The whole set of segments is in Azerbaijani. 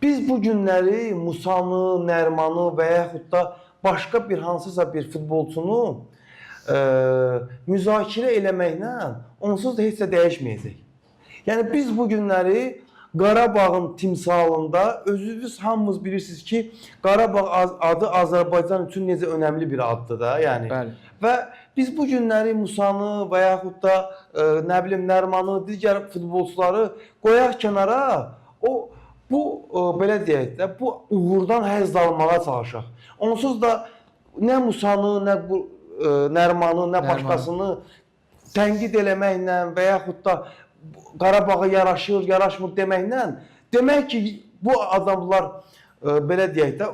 Biz bu günləri Musanı, Nərmanı və yaxud da başqa bir hansısa bir futbolçunu müzakirə eləməklə onsuz da heç nə dəyişməyəcək. Yəni biz bu günləri Qarabağın timsalında özünüz hamımız bilirsiniz ki, Qarabağ adı Azərbaycan üçün necə önəmli bir addır da, yəni. Bəli. Və biz bu günləri Musanı və yaxud da nə bilim Nərmanı, digər futbolçuları qoyaq kənara, o bu belə deyək də, bu uğurdan həzz almağa çalışaq. Onsuz da nə Musanı, nə bu Nərmanı, nə başqasını tənqid eləməklə və yaxud da Qarabağa yaraşır, yaraşmır deməklə, demək ki, bu adamlar belə deyək də,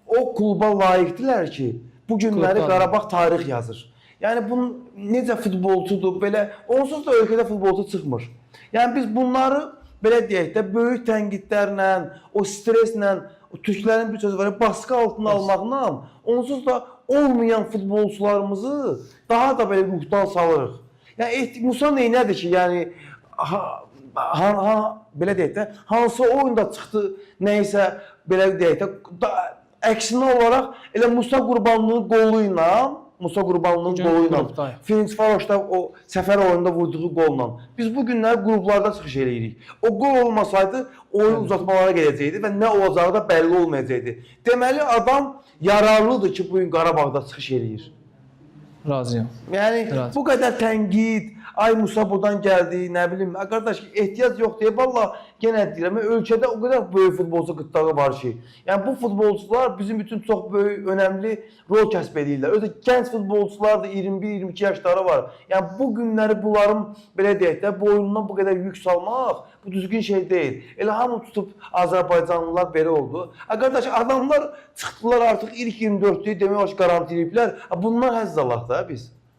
o kluba layiqdilər ki, bu günləri Klubdan. Qarabağ tarix yazır. Yəni bunun necə futbolçudur, belə onsuz da ölkədə futbolçu çıxmır. Yəni biz bunları belə deyək də, böyük tənqidlərlə, o stresslə, o türklərin bir sözü var, baskı altına almaqla onsuz da olmayan futbolçularımızı daha da belə ruhdan salırıq. Yəni Musa neynədir ki, yəni belə deyək də, hansı oyunda çıxdı, nə isə belə deyək də, əksinə olaraq elə Musa Qurbanlının qolu ilə, Musa Qurbanlının qolu ilə, Ferencvaroşda o səfər oyununda vurduğu qolla biz bu günlər qruplarda çıxış eləyirik. O qol olmasaydı oyun uzatmalara gedəcəkdi və nə olacağı da bəlli olmayacaqdı. Deməli adam yararlıdır ki, bu gün Qarabağda çıxış eləyir. Razıyam. Yəni Razı. bu qədər tənqid, ay Musa burdan gəldi, nə bilim, ay qardaş ehtiyac yoxdur. Vallah yenə deyirəm, ölkədə o qədər böyük futbolçu qıtlığı var ki, yəni bu futbolçular bizim üçün çox böyük, önəmli rol kəsb edirlər. Özü gənc futbolçular da 21-22 yaşları var. Yəni bu günləri bunların belə deyək də boynuna bu qədər yük salmaq bu düzgün şey deyil. Elə hamı tutub Azərbaycanlılar belə oldu. Ay qardaş, adamlar çıxdılar artıq ilk 24-lüyü demək olar ki, qarantiləyiblər. Bundan həzz alaq da biz.